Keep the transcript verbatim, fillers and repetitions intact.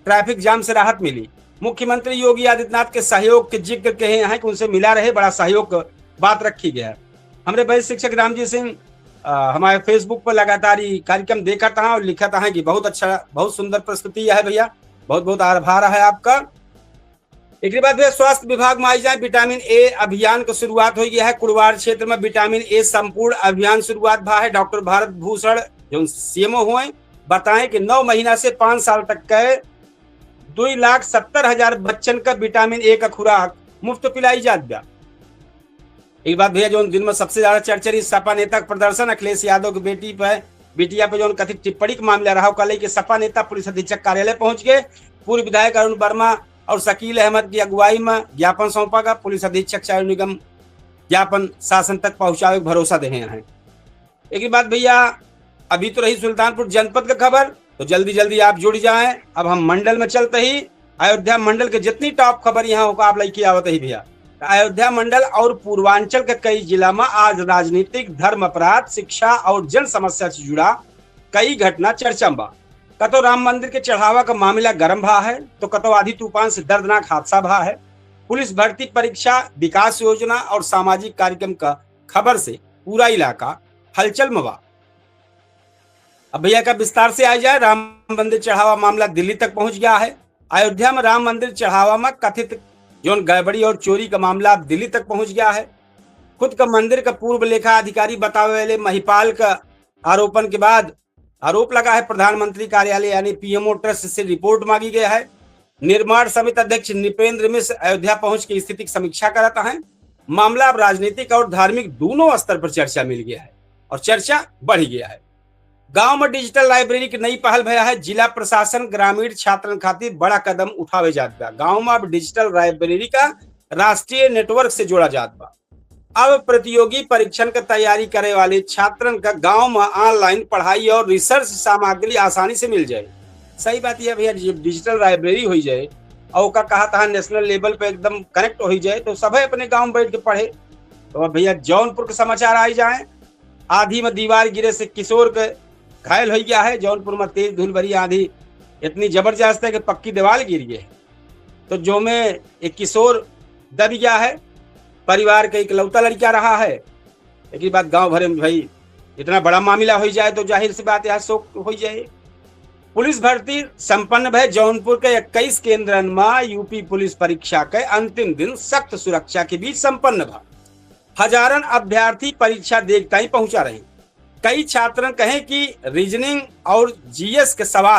ट्रैफिक जाम से राहत मिली। मुख्यमंत्री योगी आदित्यनाथ के सहयोग के जिक्र कहे हैं कि उनसे मिला रहे, बड़ा सहयोग क बात रखी गया है। हमरे वरिष्ठ शिक्षक रामजी सिंह, अ, हमारे Facebook पर लगातार ई कार्यक्रम देखत हैं और लिखत हैं कि बहुत अच्छा, बहुत सुंदर प्रस्तुति है भैया, बहुत बहुत आभार है आपका। एकरे बाद भैया स्वास्थ्य विभाग में आई जाए, विटामिन ए अभियान क शुरुआत होइ गया है। कुड़वार क्षेत्र में विटामिन ए संपूर्ण अभियान शुरुआत भा है। डॉक्टर भारत भूषण जो सीएमओ हुए बताएं कि नौ महीना से पाँच साल तक के दुई लाख सत्तर हजार बच्चन का विटामिन ए का खुराक मुफ्त पिलाई जात बा। एक बात भैया, जौन दिन में सबसे ज्यादा चर्चा रही सपा नेता का प्रदर्शन, अखिलेश यादव के बेटी पे, बिटिया पे जौन कथित टिप्पणी का मामला रहा, ओका लेके सपा नेता पुलिस अधीक्षक कार्यालय पहुंच गए। पूर्व विधायक अरुण वर्मा और शकील अहमद की अगुवाई में ज्ञापन सौंपा गया। पुलिस अधीक्षक चारू निगम ज्ञापन शासन तक पहुंचावे के भरोसा दे हैं। एक बात भैया, अभी तो रही सुल्तानपुर जनपद का खबर, तो जल्दी जल्दी आप जुड़ जाएं। अब हम मंडल में चलते ही अयोध्या मंडल के जितनी टॉप खबर यहाँ होगा आप लेके आवत ही भैया। अयोध्या मंडल और पूर्वांचल के कई जिला में आज राजनीतिक, धर्म अपराध, शिक्षा और जन समस्या से जुड़ा कई घटना चर्चा में बा। कतो राम मंदिर के चढ़ावा का मामला गर्म भा है, तो कतो आधी तूफान से दर्दनाक हादसा भा है। पुलिस भर्ती परीक्षा, विकास योजना और सामाजिक कार्यक्रम का खबर से पूरा इलाका हलचल में बा। अब भैया का विस्तार से आ जाए, राम मंदिर चढ़ावा मामला दिल्ली तक पहुंच गया है। अयोध्या में राम मंदिर चढ़ावा में कथित जौन गड़बड़ी और चोरी का मामला अब दिल्ली तक पहुंच गया है। खुद का मंदिर का पूर्व लेखा अधिकारी बतावे वाले महिपाल का आरोपन के बाद आरोप लगा है प्रधानमंत्री कार्यालय यानी पीएमओ ट्रस्ट से रिपोर्ट मांगी गई है। निर्माण समिति अध्यक्ष नृपेंद्र मिश्र अयोध्या पहुंच के स्थिति की समीक्षा करत हैं। मामला अब राजनीतिक और धार्मिक दोनों स्तर पर चर्चा मिल गया है और चर्चा बढ़ गया है। गांव में डिजिटल लाइब्रेरी की नई पहल भया है। जिला प्रशासन ग्रामीण छात्रन खातिर बड़ा कदम उठावे जात बा। गांव में अब डिजिटल लाइब्रेरी का राष्ट्रीय नेटवर्क से जोड़ा जात बा। अब प्रतियोगी परीक्षण के तैयारी करे वाले छात्रन का गांव में ऑनलाइन पढ़ाई और रिसर्च सामग्री आसानी से मिल जाए। सही बात यह भैया, जब डिजिटल लाइब्रेरी हो जाए और ओका कहा तहा नेशनल लेवल पे एकदम कनेक्ट हो जाए, तो सभे अपने गांव में बैठ के पढ़े। तो अब भैया, जौनपुर के समाचार आई जाए, आंधी में दीवार गिरे से किशोर के घायल हो गया है। जौनपुर में तेज धूल भरी आंधी इतनी जबरदस्त है कि पक्की दीवार गिर गई है। तो जो में एक किशोर दब गया है, परिवार का इकलौता लड़का रहा है। एक बात, गांव भरे में भाई इतना बड़ा मामला हो जाए, तो जाहिर सी बात, यहाँ शोक हो जाए। पुलिस भर्ती संपन्न भय। जौनपुर के इक्कीस केंद्रन में यूपी पुलिस परीक्षा के अंतिम दिन सख्त सुरक्षा के बीच संपन्न भा। हजारन अभ्यर्थी परीक्षा देख ताई पहुंचा रहे। कई छात्रन कहे कि रीजनिंग और जीएस के सवाल